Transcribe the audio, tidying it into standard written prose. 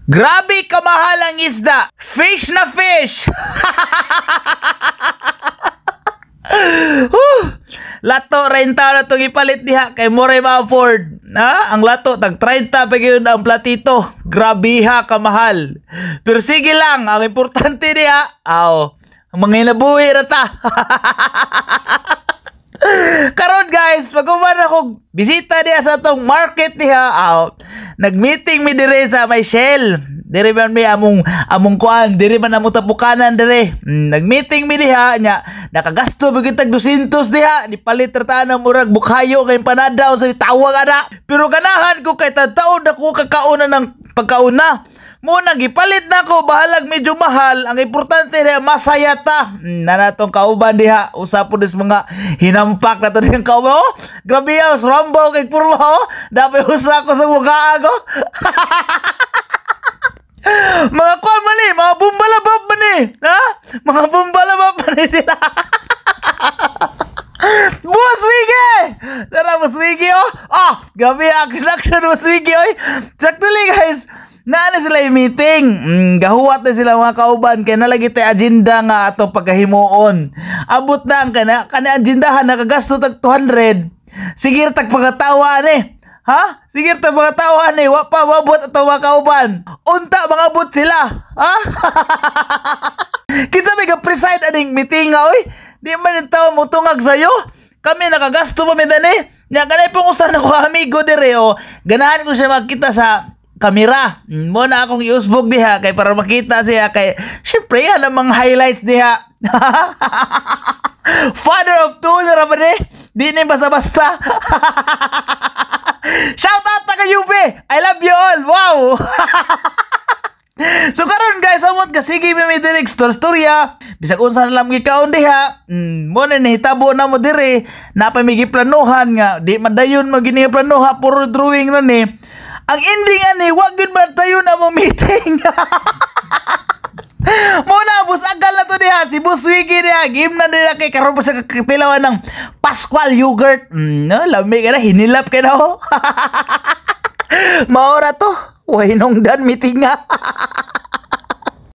Grabe kamahal ang isda. Fish na fish. Huh. Lato renta na itong ipalit diha kay mo ray ma-afford. Ha? Ang lato tag 30 pa gyud ang platito. Grabe ha kamahal. Pero sige lang, ang importante diha, aw, ang mga hinabuhi ra ta. Karon guys, pag ako bisita diha sa atong market diha, aw, nag-meeting mi dire sa may Shell. Dire man mi among among kuan, dire man among tapukanan dire. Nag-meeting mi diha nya, nakagasto ba tag 200 diha, ni palit ra ta ng murag bukhayo kay empanada sa tawag ana. Pero ganahan ko kay taon ako kakauna ng pagkauna. Mo nang gipalit na ko, bahalag medyo mahal, ang importante diha masaya ta. Na natong kauban diha, usa po dis mga hinampak na to diyang kauban. Oh, grabe ah, rambo kay purma oh. Dapat usa ko sa mukha ko. Mga kuan man ni, mga bumbalabab man ni. Ha? Mga bumbalabab man ni sila. Boss Wiggy! Tara, Boss Wiggy, oh! Ah! Grabe, action, action, Boss Wiggy, oy! Actually, guys, naa na sila yung meeting. Gahuwat na sila mga kauban kay nalagi tay agenda nga atong pagkahimuon. Abot na ang kana kana agendahan nakagasto tag 200. Sige tag pagatawa ni. Ha? Sige tag pagatawa ni, wa pa mabot atong mga kauban. Unta mangabot sila. Ha? Kinsa may ga-preside aning meeting nga oy? Di man yung tao mo tungag sayo. Kami nakagasto pa mi dani. Nya kanay pong usa na ko amigo dire oh. Ganahan ko siya makita sa kamera. Mo na akong iusbog diha kay para makita siya kay syempre yan ang mga highlights diha. Father of two na ra ba ni? Di ni basta-basta. Shout out taga UB! I love you all! Wow! So karon guys, amot ka sige mi may direct storya. Bisag unsa na lang gikaon diha. Mo na nahitabo na mo dire. Napa may giplanuhan nga di man dayon mo gini planoha, puro drawing na ni. Ang ending ani wa gyud man tayo na mo meeting. Mo na bus agal na to diha si Boss Wiggy diha game na diha kay karon pa siya kakatilawan ng Pascual yogurt. No, lami ka na hinilap kay na oh. Maora to. Way nung dan meeting nga.